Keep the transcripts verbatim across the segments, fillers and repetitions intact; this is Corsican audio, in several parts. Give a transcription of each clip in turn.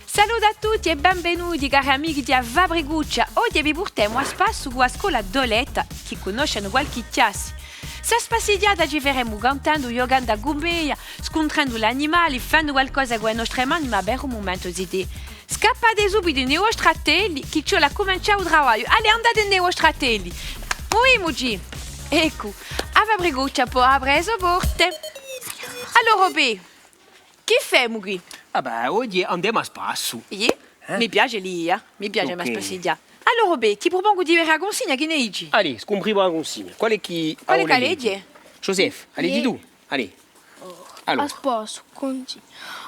Salute à tutti è benvenuti, cari amichi di A Fabricuccia. Oghje vi purtemu à spassu cù a scola d'Oletta, chì cunnoscenu qualchì chjassi. Sta spassighjata ci feremu cantendu, ghjucandu à cummedia, scuntrenu l'animali, fendu qualcosa cù e nostre mani, ma per u mumentu, zitè, scappate subitu in i vostri attelli, chì ci vole à cumincià u travagliu. Allez, andate in i vostri attelli. Muvimuci. Eccu, A Fabricuccia pò apre e so porte. Allora, Robè, chì femu quì? Ah bè, oghje andemu à spassu. Iè? Eh? Mi piace l'idea, mi piace a spassighjata. Allora, Robè, ti prupongu di vede a cunsigna, chì ne dici? Allez, scumprimu a cunsigna. Quale hè chì, quale hè chì a leghje? Joseph, a leghji tù? Allez. Allora. À spassu, cunsigna.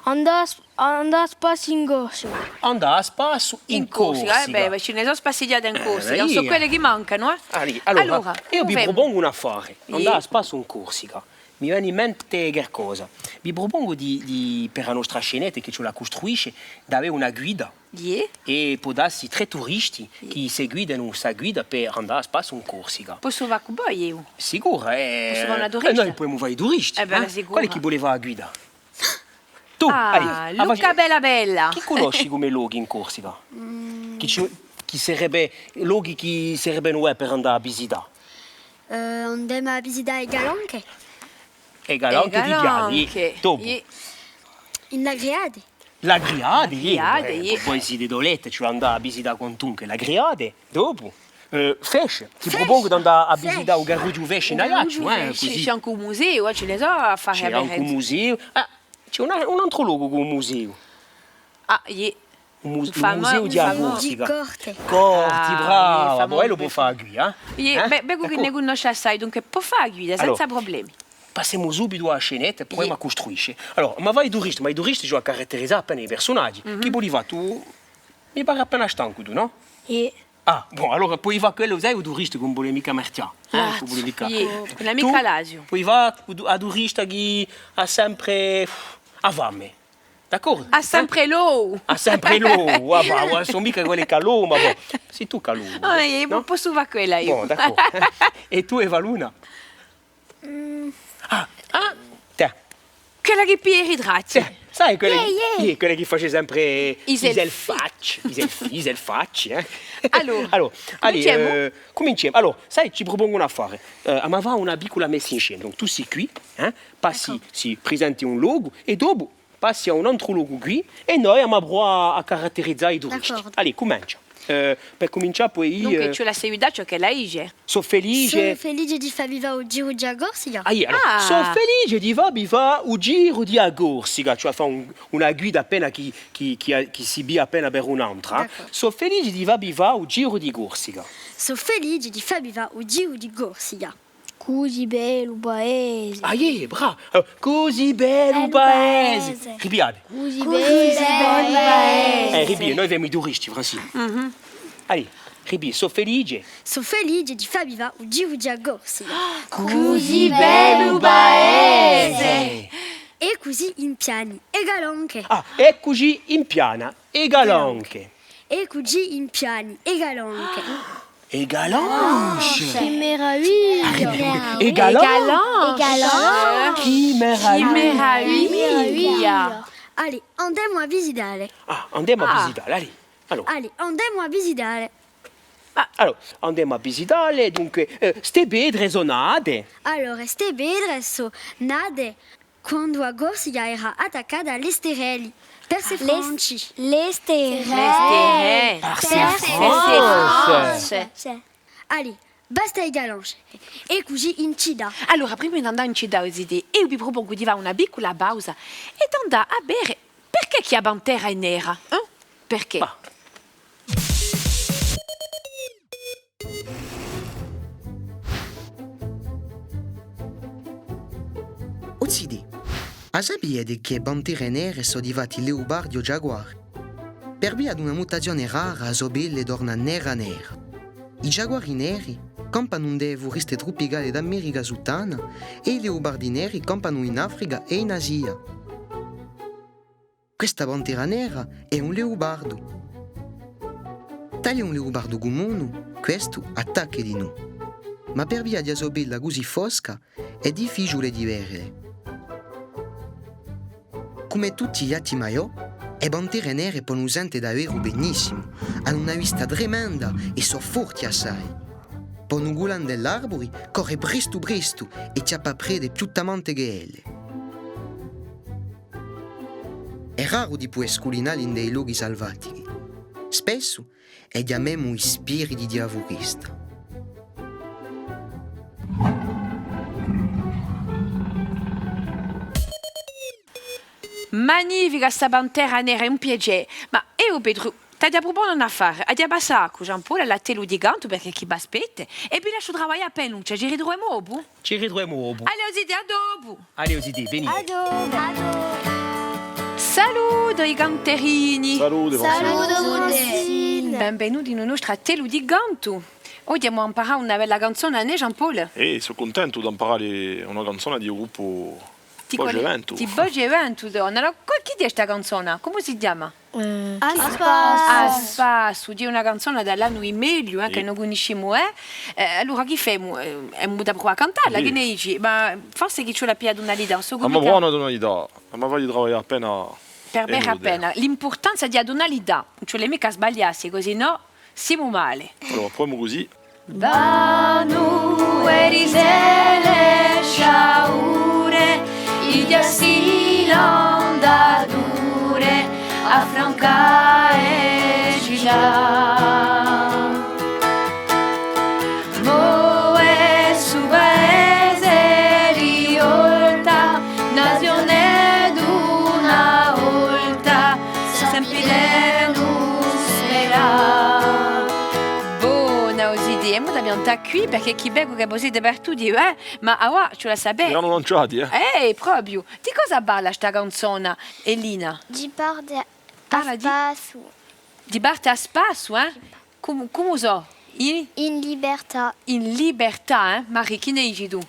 Andà à sp-, andà à spassu in Corsica. Andà à spassu in Corsica, eh bè, ci ne sò spassighjate in Corsica, sò quelle chì mancanu, eh. Allez, allora, eiu vi prupongu un affare. Andà à spassu in Corsica. Mi vene in mente qualcosa. Vi prupongu di, di, per a nostra scenetta chì ci vole à custruisce, d'avè una guida. Iè. È pò dassi trè turisti chì seguitanu sta guida per andà à spassu in Corsica. Possu fà cù voi eiu? Sicura, eh. Possu fà una turista? Eh, noi pudemu fà i turisti, eh? Bella sicura. Quale hè chì vole fà a guida? Tù, ah, allez, Luca Bella Bella. Chì cunnosci cum'è lochi in Corsica? Chì ci, chì sarebbe, lochi chì sarebbenu bè per andà à visità? Eh, andemu à visità e Calanche. E Calanche, ti piace? Dopu? In l'Agriate. L'Agriate, iè, bè, voi site d'Oletta, ci vole à andà à visità quantunque l'Agriate. Dopu? Eh, Fesch, ti prupongu d'andà à visità u carrughju Fesch in Aiacciu, eh, cusì. Ci hè ancu u museu, eh, ci ne sò affari à vede. Ci hè ancu u museu. Ah, ci hè un, un antru locu cù u museu. Ah, iè. U mu-, u museu di a Corsica. Corti, brava, bè, ellu pò fà a guida, eh? Iè, bè, vecu chì ne cunnosce assai, dunque pò fà a guida, senza prublemi. Passemu subitu à a scenetta è pudemu custruisce. Allora, ma fà i turisti, ma i turisti ci vole à caratterizà appena i persunaghji. Chì voli fà tù? Mi pare appena stancu tù, nò? Iè. Ah, bon, allora poi fà quellu, sai, u turistu chì ùn vole micca marchjà, eh, chì ùn vole micca. Iè, ùn hà micca l'asiu. Poi fà u tu-, a turista chì hà sempre, uff, a fame. D'accordu? Hà sempre l'ovu. Hà sempre l'ovu, ah, bah, sò micca quellu chì hà l'ovu, ma bon, sì tù chì hà l'ovu, nò? Ah, iè, possu fà quella eiu. Bon, d'accordu. È tù, Evaluna? Mm. Ah, ah, tè. Quella chì piglia i ritratti. Tè, sai, quella chì, iè, quella chì face sempre i selfie. I selfacci, i selfie, i selfacci, eh. Allora, allora, allez, cuminciemu? Eh, cuminciemu. Allora, sai, ci prupongu un affare. Eh, emu da fà una piccula messa in scena. Donc, tù sì quì, eh, passi, sì, presenti un locu è dopu passi à un antru locu quì è noi emu da pruvà à caratterizà i turisti. D'accordu. Allez, cumencia. Eh, per cumincià, poi, dunque, eh, ci vole à seguità ciò ch'ella dice. Sò felice. Sò felice di fà vi fà u giru di a Corsica. Ah, iè, allora, sò felice di fà vi fà u giru di a Corsica, cioè fà un, una guida appena chì, chì, chì, chì si vede appena per un'antra. D'accordu. Sò felice di fà vi fà u giru di Corsica. Sò felice di fà vi fà u giru di Corsica. Cusì bellu paese. Ah, iè, brava. Allora, cusì bellu paese. Bellu paese. Ripigliate. Cusì bellu paese. Eh, ripigliate, noi femu i turisti, Francine. Mhm. Allez, ripigliate, sò felice. Sò felice di fà vi fà u giru di a Corsica. Cusì bellu paese. È cusì impiani e calanche. Ah, è cusì impiana e calanche. È cusì impiani e calanche. E calanche! Chì meraviglia! E calanche! E calanche! Chì meraviglia! Chì meraviglia! Allez, andemu à visità. Ah, andemu à visità, allez. Allora. Allez, andemu à visità. Ah. Allora, andemu à visità, dunque, eh, ste petre sò nate. Allora, ste petre sò nate quandu a Corsica era attaccata à l'Esterelli, per i Franci. L'Esterelli. L'Esterelli. Per i Franci. Allez, basta e calanche. È cusì in cità. Allora, prima d'andà in cità, o zitè, eiu vi prupongu di fà una piccula pausa è d'andà à vede perchè chì a pantera hè nera, eh? Perchè? Bah. O zitè, a sapiate chì e pantere nere sò diventati leopardi o giaguari? Per via d'una mutazione rara, a so pelle torna nera nera. I giaguari neri campanu indè e fureste trupicale d'America suttana è i leopardi neri campanu in Africa è in Asia. Questa pantera nera hè un leopardu. Tale un leopardu cumunu, questu attacca dinù. Ma per via di a so pella cusì fosca, hè difficiule di vedele. Cum'è tutti i ghjatti maiò, e pantere nere ponu sente daveru benissimu, anu una vista tremenda è sò forti assai. Ponu culà indè l'arburi, corre prestu prestu è chjappa prede più tamante chè elle. Hè raru di pudè sculinalli indè i lochi salvatichi. Spessu e chjamemu i spiriti di a furesta. Magnifica sta pantera nera, hè un piacè. Ma eiu, Petru, t'aghju da prupone un affare. Aghju da passà cù Jean-Paul à l'attellu di cantu, perchè chì v'aspetta, è vi lasciu travaglià appena, ci ritruvemu dopu? Ci ritruvemu dopu. Allez, o zitè, à dopu! Allez, o zitè, venite. À dopu. À dopu. Salute, i canterini! Salute, Francine. Salute, Francine. Benvenuti in u nostru attellu di cantu. Oghje emu amparatu una bella canzona, nè, Jean-Paul? Eh, sò cuntentu d'amparà una canzona di u gruppu Voce Ventu. Di Voce Ventu, donna. Allora, chì hè sta canzona? Cumu si chjama? Eh, A Spassu. A Spassu, hè una canzona da l'annu di megliu, eh, chì no cunniscimu, eh. Eh, allora chì femu? Eh, emu da pruvà à cantalla, chì ne dici? Ma forse chì ci vole à piglià a tunalità, ùn sò cumu. Ma bona tunalità, ma vogliu travaglià appena. Per vede appena. L'impurtanza di a tunalità, ùn ci vole micca à sbagliassi, cusì nò simu male. Allora, pruvemu cusì. Bona, o zitè, emu da piantà quì, perchè chì vecu chì vo site partuti, eh? Ma avà, ci vole à sapè. Eranu lanciati, eh? Eh, propiu. Di cosa parla sta canzona, Elina? Di parte à spassu. Di parte à spassu, eh? Cumu, cumu sò? In? In libertà. In libertà, eh? Marie, chì ne dici tù?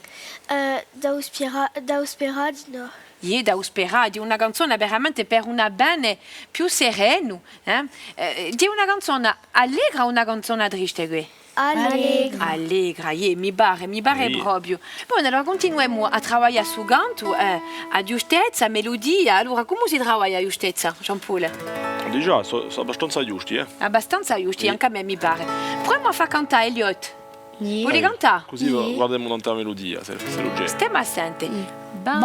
Eh, da u spera-, da u sperà di nò. Iè, da u sperà, hè una canzona veramente per un avvene più serenu, eh? Eh, hè una canzona allegra o una canzona triste, què? Allegra. Allegra, iè, mi pare, mi pare propiu. Bon, allora cuntinuemu à travaglià stu cantu, eh, a ghjustezza, a meludia. Allora, cumu si travaglia a ghjustezza, Jean-Paul? Digià, sò, sò abbastanza ghjusti, eh. Abbastanza ghjusti, ancu à mè mi pare. Pruvemu à fà cantà Elliot. Iè. Voli cantà? Cusì guardemu tantu a meludia, s'è, s'ellu ci hè. Stemu à sente. Ah.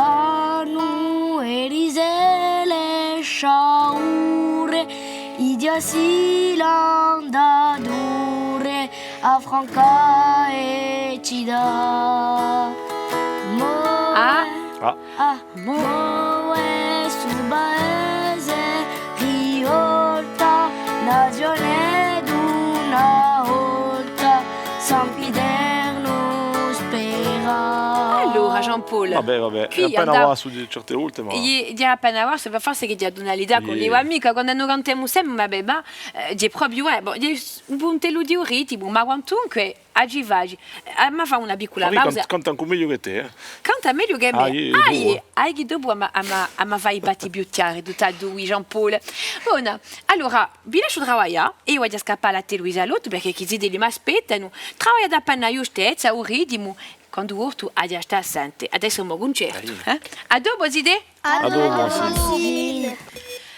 Allora, Jean-Paul. Vabbè, vabbè. Quì hè appena bassu di certe volte, ma. Iè, hè appena bassu, ma forse chì hè a tunalità, chì ùn li và micca, quandu no cantemu sempri, vabbè, ma, eh, hè propiu, eh, bon, hè un puntellu di u ritimu, ma quantunque, a ci faci. Eh, emu da fà una piccula pausa. Canta ancu megliu chè tè, eh. Canta megliu chè mè. Ah, iè, ah, chì dopu emu, emu, emu da fà i patti più chjari, tutti è dui, Jean-Paul. Bona, allora, vi lasciu travaglià, è eiu aghju da scappà à l'attellu di Salottu, perchè chì i zitelli m'aspettanu, travagliate appena a ghjustezza, u ritimu, quandu voltu aghju da stà à sente. Adessu hè u mo cuncertu, eh. À dopu, zitè. À dopu, Francine.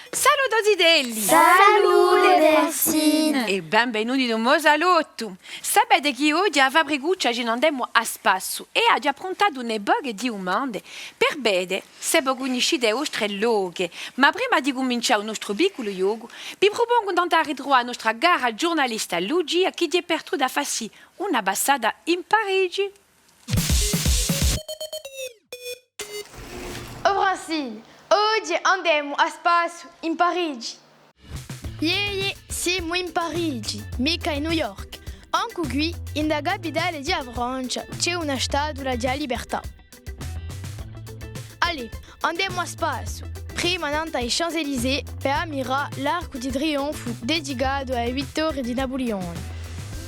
Salute, zitelli! Salute, Francine! È benvenuti in u mo salottu! Sapete chì oghje à a Fabricuccia ci n'andemu à spassu è aghju appruntatu une poche di dumande per vede s'è vo cunniscite e vostre loche. Ma prima di cumincià u nostru picculu ghjocu, vi prupongu d'andà à ritruvà a nostra cara ghjurnalista Lucia chì hè partuta à fassi una passata in Parigi. O Francine, oghje andemu à spassu in Parigi. Iè, iè, simu in Parigi, micca in New York. Ancu quì, in a capitale di a Francia, ci hè una statula di a libertà. Allez, andemu à spassu, prima nant'à i Champs-Élysées per ammirà l'arcu di trionfu dedicatu à e vittorie di Napulione.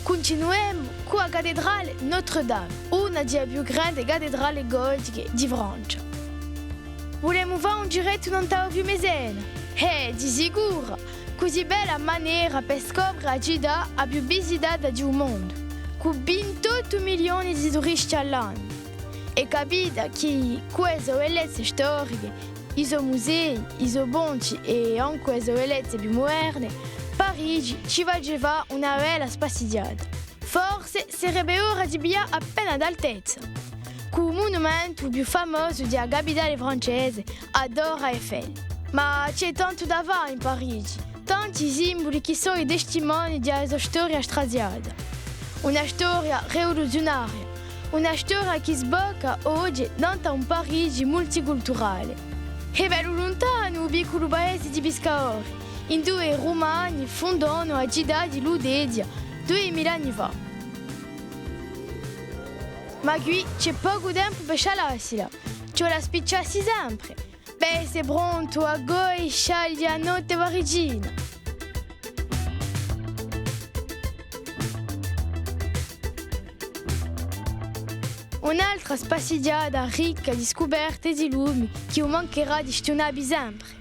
Cuntinuemu Cù a cattedrale Notre-Dame, una di e più grande cattedrale gotiche di Francia. Vulemu fà un girettu nant'à u fiume Sena? Eh, di sicuru! Cusì bella manera per scopre a cità a più visitata di u mondu, cù vintottu milioni di turisti à l'annu. È capite chì cù e so bellezze storiche, i so musei, i so ponti è ancu e so bellezze più muderne, Parigi ci face fà una bella spassighjata. Forse sarebbe ora di piglià appena d'altezza, cù u munumentu più famosu di a capitale francese, a Torre Eiffel. Ma ci hè tantu da fà in Parigi, tanti simbuli chì sò i testimonii di a so storia straziata. Una storia rivoluziunaria, una storia chì sbocca oghje nant'à un Parigi multiculturale. Hè bellu luntanu u picculu paese di piscadori, induve i Rumani fondonu a cità di Lutetia dui mila anni fà. Ma quì ci hè pocu tempu per scialassila, ci vole à spicciassi sempre, per esse prontu à goie scià di a notte parigina. Un'altra spassighjata ricca di scuperte è di lumi chì ùn mancherà di stunavvi sempre.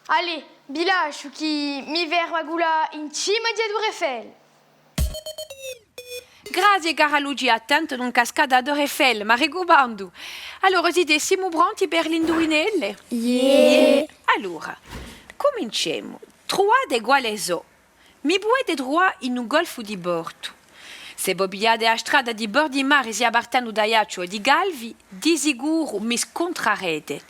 Allez, vi lasciu chì mi fermu à cullà in cima di a Torre Eiffel. Grazie, cara Lucia, tantu ùn cascà da a Torre Eiffel, m'arricumandu. Allora, zitè, simu pronti per l'induvinelle? Iè. Iè. Allora, cuminciemu. Truvate quale sò. Mi pudete truvà in u golfu di Portu. S'è vo pigliate a strada di Portu di Mare, sia partendu d'Aiacciu o di Calvi, di sicuru mi scuntrarete.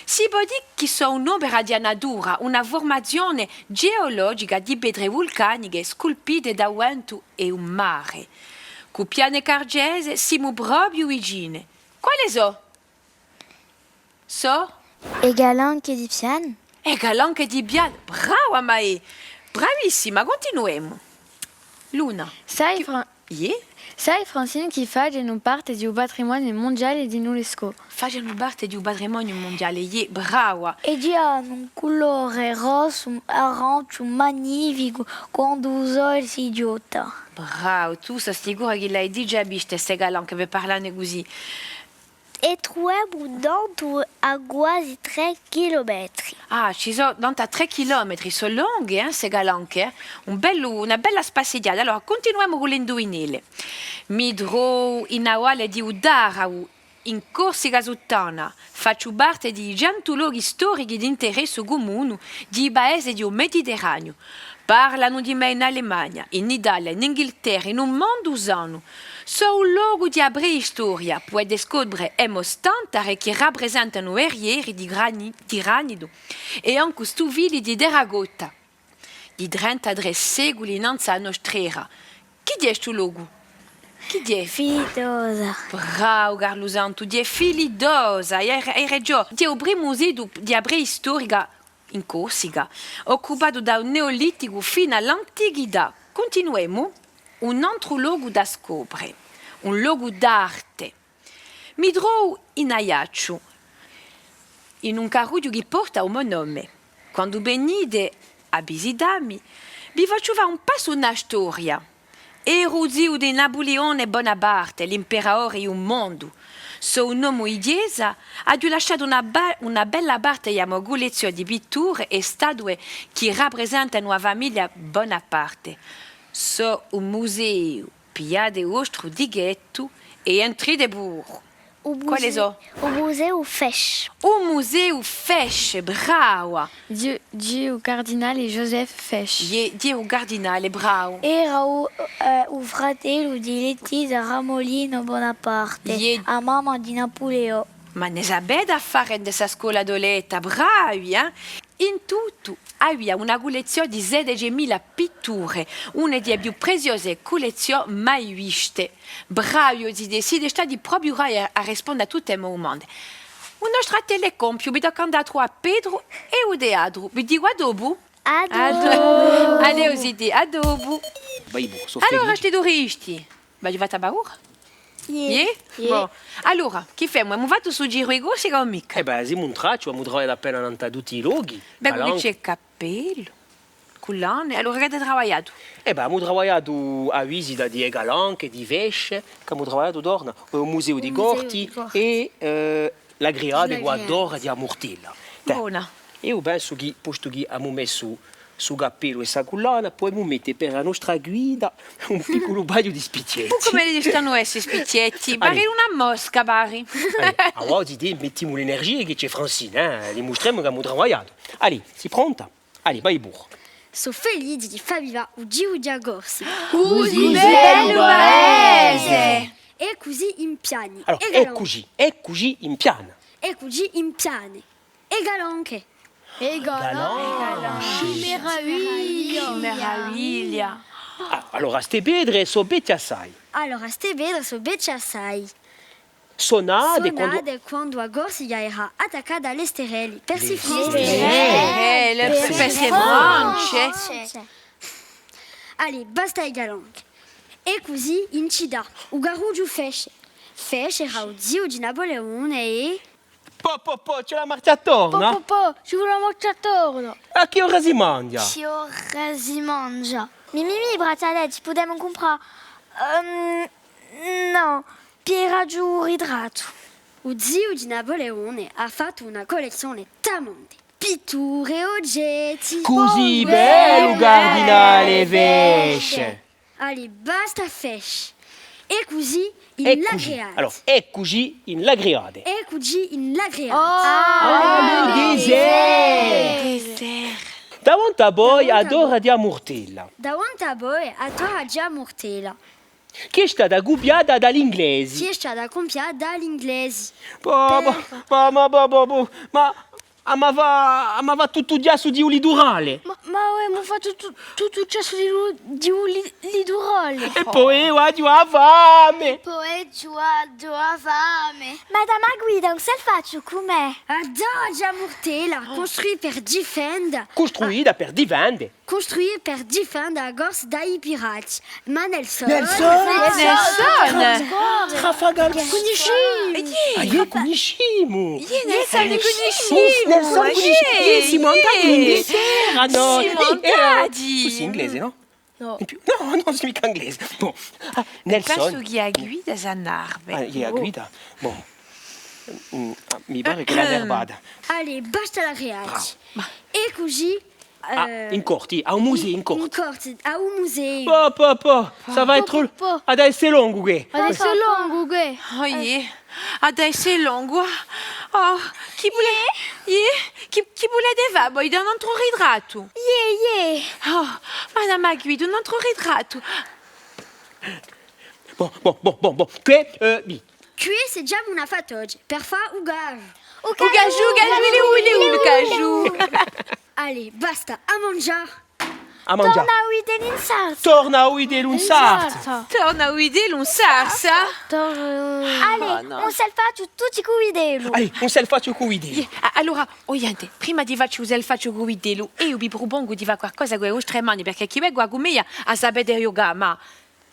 Si pò dì chì sò un'opera di a natura, una furmazione geologica di petre vulcaniche sculpite da u ventu è u mare. Cù Piane Carghjese simu propiu vicine. Quale sò? Sò? E calanche di Piane. E calanche di Piane, brava Maè! Bravissima, cuntinuemu. Luna. Sai, Fra-, iè? Sai, Francine, chì facenu parte di u patrimoniu mondiale di l'UNESCO. Facenu parte di u patrimoniu mondiale, iè, brava. È ghjè anu un culore rossu, aranciu, magnificu, quandu u sole si ghjotta. Brava, tù sò sicura chì l'hai digià viste ste calanche, per parlà ne cusì. È truvemu nantu à quasi trè chilometri. Ah, ci sò nantu à trè chilometri, sò longhe, eh, ste calanche, eh? Un bellu, una bella spassighjata. Allora, cuntinuemu cù l'induvinelle. Mi trovu in a valle di u Taravu, in Corsica suttana, facciu parte di i centu lochi storichi d'interessu cumunu di i paesi di u Mediterraniu. Parlanu di mè in Alemagna, in Italia, in Inghilterra, in u mondu sanu. Sò un locu di a preistoria, pudete scopre emu stantare chì rappresentanu guerrieri di grani-, di granitu è ancu stufili di terracotta di trentatrè seculi innanzu à a nostra era. Chì ghjè stu locu? Chì ghjè? Filidosa. Bravu, Carlu Santu, ghjè Filidosa, hai, hai ragiò. Ghjè u primu situ di a preistorica in Corsica, occupatu da u Neoliticu finu à l'Antichità. Cuntinuemu. Un antru locu da scopre, un locu d'arte. Mi trovu in Aiacciu, in un carrughju chì porta u mo nome. Quandu venite à visità mi, vi facciu fà un passu in a storia. Eru u ziu di Napulione Bonaparte, l'imperatore di u mondu. Sò un omu di chjesa, aghju lasciatu una ba-, una bella parte di a mo cullezziò di pitture è statue chì rappresentanu a famiglia Bonaparte. Sò un museu. Pigliate u vostru tichettu è entrite puru. Quale sò? U museu Fesch. U museu Fesch, brava! Di, di u cardinale Joseph Fesch. Iè, di u cardinale, bravu. Era u, eh, u fratellu di Letizia Ramolino Bonaparte, iè, a mamma di Napuleò. Ma ne sapete affare in sta scola d'Oletta, bravi, eh? In tuttu avia una cullezziò di sedecemila pitture, una di e più preziose cullezziò mai viste. Bravi, o zitè, site stati propiu bravi à, à risponde à tutte e mo dumande. U nostru attellu hè compiu, mi tocca à andà à truvà à Petru è u teatru. Vi dicu à dopu. À dopu. À dopu. Allez, o zitè, à dopu. Vai, bu, sò felice. Allora, sti turisti, v'aghju fattu paura? Iè. Iè? Iè. Bon. Allora, chì femu? Emu fattu stu giru di Corsica o micca? Eh bè, simu in traccia, emu travagliatu appena nant'à tutti i lochi. Bè, cù chì cappellu. Cullane, allora chì avete travagliatu? Eh bè, avemu travagliatu a visita di e calanche, di Fesce, chì avemu travagliatu torna, eh, u museu di Corti è, eh, l'Agriate quì à a Torra di a Murtella. Bona. Eiu pensu chì, postu chì avemu messu stu cappellu è sta cullana, pudemu mette per a nostra guida un picculu paghju di spichjetti. Cum'elli stanu à esse spichjetti? Pari una mosca, pari. Allez, avà, zitè, mettimu l'energia chì ci hè Francine, eh? Li mustremu chì avemu travagliatu. Allez, sì pronta? Allez, vai puru. Sò felice di fà vi vive u ghjiru di a Corsica. Cusì bellu paese! È cusì in piani. Allora, è cusì, è cusì in piana. È cusì in piani. È calanche. È calanche. Chì meraviglia! Chì meraviglia! Ah, allora, ste petre sò vechje assai. Allora, ste petre sò vechje assai. Sò nate quandu... Sò nate quandu a Corsica era attaccata à l'Esterelli, per sti fronce. L'Esterelli, per sse fronce. Allez, basta e calanche. È cusì in cità, u carrughju Fesce. Fesce era u ziu di Napuleone è... Po, po, po, ci hè a marchja torna? Po, po, po, ci hè a marchja torna. À chì ora si manghja? Chì ora si manghja? Mì, mì, mì, braccialetti, pudemu cumprà. Ehm, nò, pè u ritrattu. U ziu di Napuleone hà fattu una cullezzione tamante. Pitture, ogetti. Cusì bellu, cardinale Fesce! Allez, basta Fesce. È cusì in l'Agriate. Allora, è cusì in l'Agriate. È cusì in l'Agriate. Ah, le désert! Davanti à voi a Torra di a Murtella. Davanti à voi a Torra di a Murtella. Chì hè stata cupiata da l'Inglesi. Chì hè stata cupiata da l'Inglesi. Po, po, po, ma, po, po, po, ma, ah, ma fà, ah, ma fà tuttu ghjassu di u liturale. Ma, ma avemu fattu tu-, tuttu ghjassu di u, di u li-, liturale. È po eiu aghju a fame. È po eiu aghju a fame. Madama Guida, ùn si facciu cum'è? A Torra di a Murtella, custruita per difende. Custruita per difende. Custruita per difende a Corsica da i pirati. Ma Nelson... Nelson! Nelson! Trafalgar... Cunniscimu! Ah, iè, cunniscimu! Iè, Nelson, cunniscimu! Nelson, cunniscimu! Iè, simu andati in Inghilterra, nò? Simu andati! Tù sì inglese, nò? Nò. In più, nò, ùn sò micca inglese. Bon. Ah, Nelson. Pensu chì a Guida s'annarve. Ah, iè, a Guida? Bon. Mm, ah, mi pare ch'ella hè annervata. Allez, basta l'Agriate. Bravo. È cusì Ah, eh, in Corti, à u museu in Corti. In Corti, à u museu. Po, po, po, ça va être... Po, po, po. Hà da esse longu què. Hà da esse longu què. Oh, iè. Hà da esse longu. Oh, chì vule-, iè, chì, chì vulete fà voi, da un antru ritrattu? Iè, iè. Oh, Madama Guida, un antru ritrattu. Bon, bon, bon, bon, bon. Què, eh, mi. Què seghjamu una fattoghja per fà u casgiu. U casgiu, u casgiu, u casgiu. Allez, basta, à manghjà. À manghjà. Torna à u vitellu in sarsa. Torna à u vitellu in sarsa. Torna à u vitellu in sarsa. Allez, un selfacciu tutti cù u vitellu. Allez, un selfacciu cù u vitellu. Iè, a-, allora, o ghjente, prima di facci u selfacciu cù u vitellu, eiu vi prupongu di fà qualcosa cù e vostre mani, perchè chì vecu a cumedia a sapete ghjucà, ma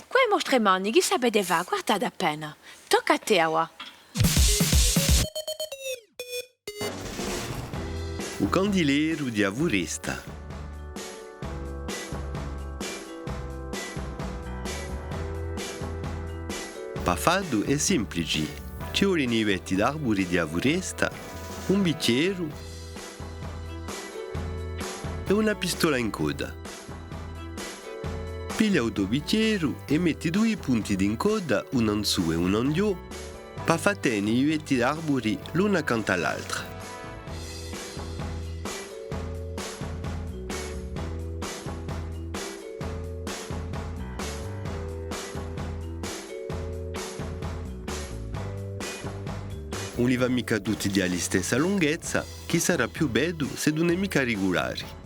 cù e vostre mani, chì sapete fà? Guardate appena. Tocca à tè, avà. U candileru di a furesta. Pà faddu hè simplici. Ci volenu i vetti d'arburi di a furesta, un bichjeru è una pistola in codda. Piglia u to bichjeru è metti dui punti d'incodda, unu in sù è unu in ghjò, pà fà teni i vetti d'arburi l'una accantu à l'altra. Ùn li fà micca tutti di a listessa lunghezza, chì sarà più beddu s'eddu ùn hè micca rigulari.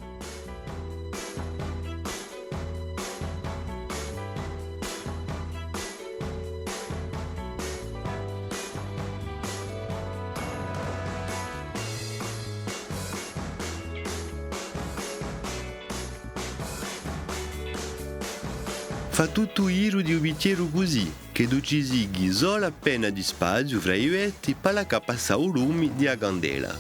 Fà tuttu u ghjiru di u bichjeru cusì, ch'eddu ci sighi solu appena di spaziu fra i vetti pà laccà passà u lumi di a candela.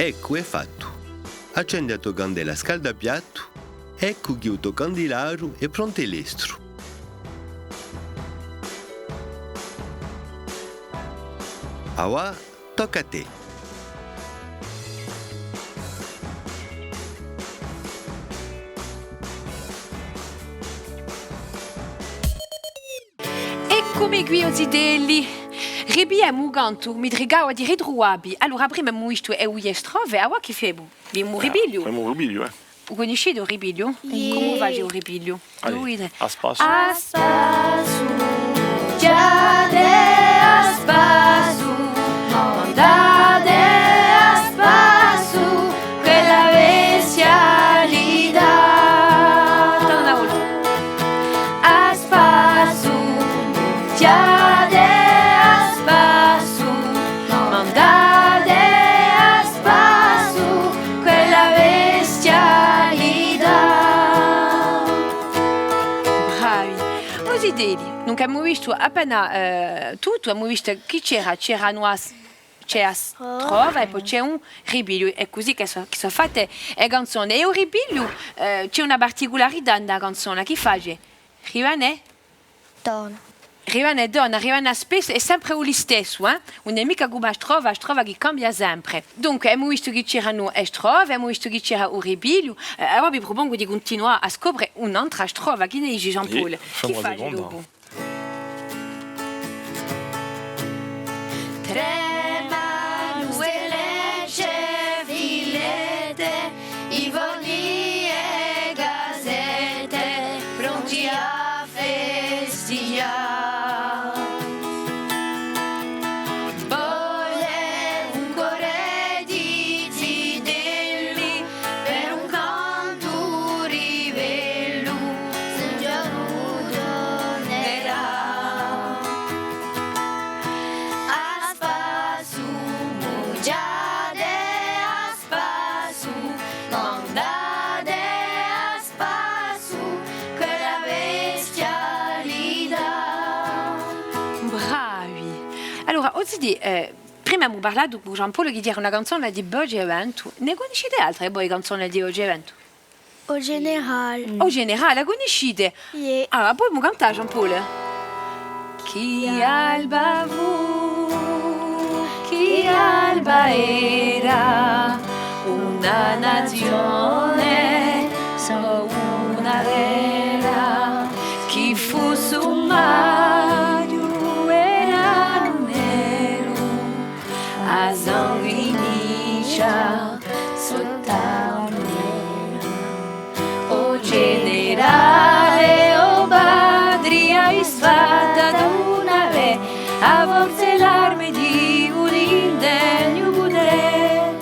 Eccu, hè fattu. Accendi a to candela scaldapiattu, eccu chì u to candilaru hè prontu è lestru. Avà, tocca à tè. Eccuvi quì, o zitelli. Ripigliemu u cantu, mi tricava di ritruvà vi. Allora, prima emu vistu e duie strofe, avà chì femu? Femu u ripigliu? Femu u ripigliu, eh. U cunniscite u ripigliu? Iè. Cumu face u ripigliu? Allez, à spassu. À spassu, mughjate, à spassu, mandate à spassu quella bestialità. Una volta. À spassu, mughjate, à spassu, mandate à spassu quella bestialità. Bravi. O zitelli, dunque emu vistu appena, eh, tuttu, emu vistu chì c'era, c'eranu as-, c'hè a strofa è po c'hè un ripigliu, hè cusì chì sò, chì sò fatte e canzone. È u ripigliu, eh, c'hè una particularità in a canzona, chì face? Rivene? Torna. Rivene è torna, rivene spessu, hè sempre u listessu, eh? Ùn hè micca cum'è a strofa, a strofa chì cambia sempre. Dunque, emu vistu chì c'eranu e strofe, emu vistu chì c'era u ripigliu, eh, avà vi prupongu di cuntinuà à scopre un'antra strofa. Chì ne dici, Jean-Paul? Chì face dopu? Tremanu e lecce, filette, i forni è casette, pronti à festighjà. Vole un core di zitelli per un cantu ribellu, s'è un ghjornu tornerà. À spassu, mughjate, à spassu, mandate à spassu quella bestialità. Bravi! Allora, o zitè, eh, prima emu parlatu cù Jean-Paul chì era una canzona di Voce è Ventu. Ne cunniscite altre voi canzone di Voce è Ventu? O Generale. O Generale, a cunniscite? Iè. Ah, a pudemu cantà, Jean-Paul? Chì alba fù, chì alba era, una nazione, sò una vera, chì fù summaghju era neru, a sanguiniscia sottu à a mela. O generale, o patria, isfatta d'una vè, a forza è l'arme di un indegnu puderè.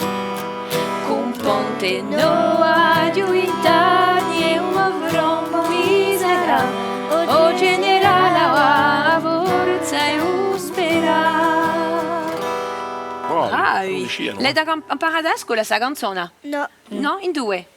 Cù un ponte novu aghju in Tagna è una fromba mi sarà, o generale, avà a forza è u sperà. Bravi, bravi. L'avete am-, amparata à a scola sta canzona? Nò. Nò? Induve?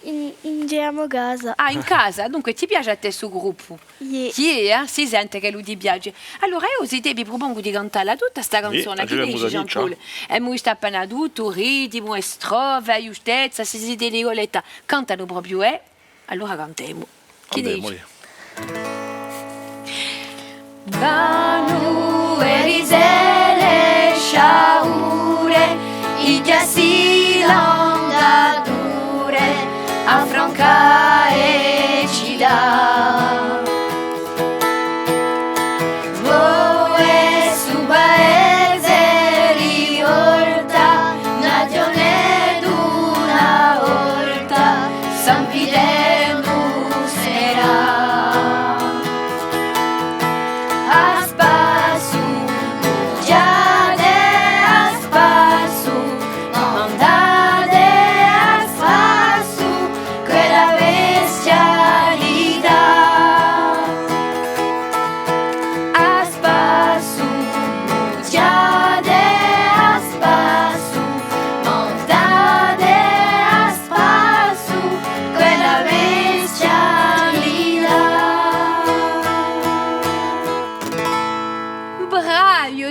In, in, in a mo casa. Ah, in casa. Dunque, ti piace à tè stu gruppu? Iè. Iè, eh? Si sente ch'ellu ti piace. Allora, eiu, o zitè, vi prupongu di cantalla tutta sta canzona. Chì ne dici, Jean-Paul? Emu vistu appena tuttu, ritimu, e strofe, a ghjustezza, si site Nicoletta, cantanu propiu, eh? Allora cantemu. Chì dici? Vanu e risele sciaure, i chjassi l'andadure, a franca è cità. Vo è stu paese rivolta, nazione d'una volta, San Vitellu sarà. À spassu, mughjate, à spassu, andate à spassu, quella bestialità.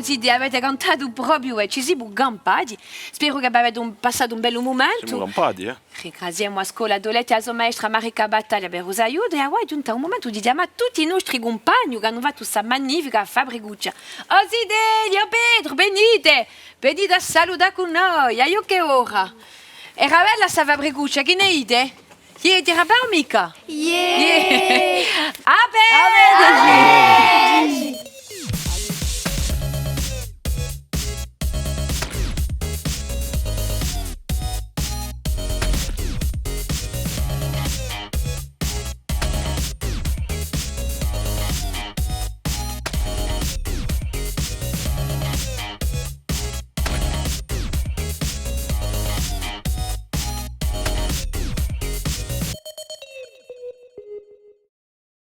Sì, avete cantatu propiu, eh, ci simu campati. Speru chì avete un, passatu un bellu mumentu. Simu campati, eh. Ringraziemu a scola d'Oletta è a so maestra Marica Battaglia per u so aiutu, è avà hè ghjuntu u mumentu di chjamà tutti i nostri cumpagni chì anu fattu sta magnifica fabricuccia. O zitelli, o Petru, venite! Venite à salutà cù noi, aiò chì hè ora! Era bella sta fabricuccia, chì ne dite? Iè, era bella o micca? Iè! Iè! Avete!